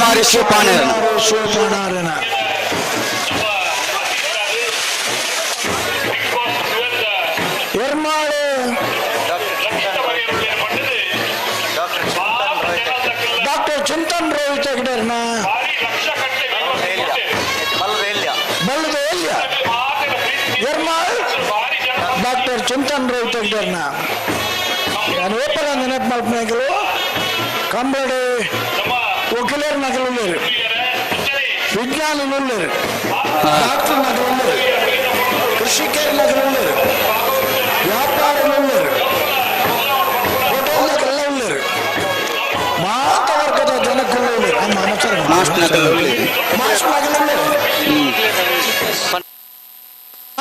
ಕುಮಾರಿ ಶಿವಪಾಣೇರನ. ಶಿವಪಾಣಾರನ. ಎರ್ಮಾಳು ಡಾಕ್ಟರ್ ಚಿಂತನ್ ರೋಹಿತ್ ಹೆಗ್ಡೆರ್ನ. ಬಲ್ಲದ ಎಲ್ಯ. ಎರ್ಮಾಳ್ ಡಾಕ್ಟರ್ ಚಿಂತನ್ ರೋಹಿತ್ ಹೆಗ್ಡೆರ್ನ. ನಾನು ಏಪಲ ನೆನಪು ಮಲ್ಪನಾಗಲು ಕಂಬಳಿ ವಕೀಲರ ನಗಲುಳ್ಳೇರು, ವಿಜ್ಞಾನಿಗಳು, ಡಾಕ್ಟರ್ ನಗಲುಳ್ಳೇರು, ಕೃಷಿಕರ ನಗಲುಳ್ಳೇರು, ವ್ಯಾಪಾರಿಗಳು, ಹೋಟೆಲ್ ಉಳ್ಳೇರು, ಮಾತ ವರ್ಗದ ಜನಕ್ಕುಳ್ಳೇರು. ಅಮ್ಮ ನಮಸ್ಕಾರ. ಮಾಸ್ಟ್ ನಗಲುಳ್ಳೇರು. ಮಾಸ್ ನಗಲುಳ್ಳೇರು.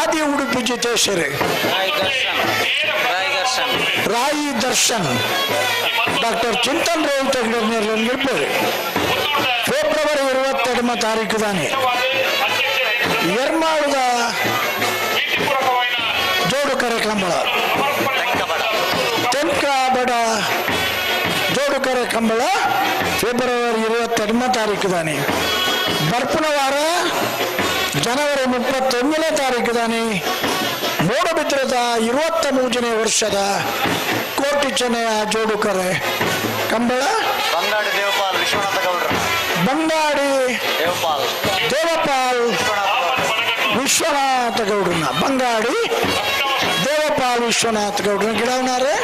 ಆದಿ ಉಡುಪಿ ಜಿತೇಶ್ವರಿ. ರಾಯ್ ದರ್ಶನ್, ರಾಯ್ ದರ್ಶನ್. ರಾಯಿ ದರ್ಶನ್ ಡಾಕ್ಟರ್ ಚಿಂತನ್ ರೋಹಿತ್ ಹೆಗ್ಡೆ. ಫೆಬ್ರವರಿ 22ನೇ ತಾರೀಕು ತಾನೆ ಎರ್ಮಾಳುದ ಜೋಡುಕರೆ ಕಂಬಳ, ತೆಂಕಾಬಡ ಜೋಡುಕರೆ ಕಂಬಳ ಫೆಬ್ರವರಿ 22ನೇ ತಾರೀಕು ತಾನೆ. ಬರ್ಪುನ ವಾರ ಜನವರಿ 31ನೇ ತಾರೀಕು ತಾನೆ ಮೂಡಬಿದ್ರದ 23ನೇ ವರ್ಷದ ಕೋಟಿ ಚೆನ್ನಯ ಜೋಡುಕರೆ ಕಂಬಳ. ಬಂಗಾಡಿ ದೇವಪಾಲ್ ವಿಶ್ವನಾಥ ಗೌಡ್ರ. ಬಂಗಾಡಿ ದೇವಪಾಲ್. ದೇವಪಾಲ್ ವಿಶ್ವನಾಥ ಗೌಡ್ರನ್ನ. ಬಂಗಾಡಿ ದೇವಪಾಲ್ ವಿಶ್ವನಾಥ ಗೌಡ್ರನ್ನ ಗಿಡವನಾರೆ.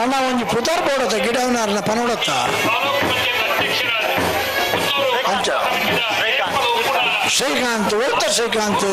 ಅಣ್ಣ, ಒಂಜಿ ಪುತರ್ ಬೋಡತ್ತ ಗಿಡವನಾರನ ಪನೋಡತ್ತ ಅಂಚ. ಶ್ರೀಕಾಂತ್ ಒತ್ತ ಶ್ರೀಕಾಂತ್.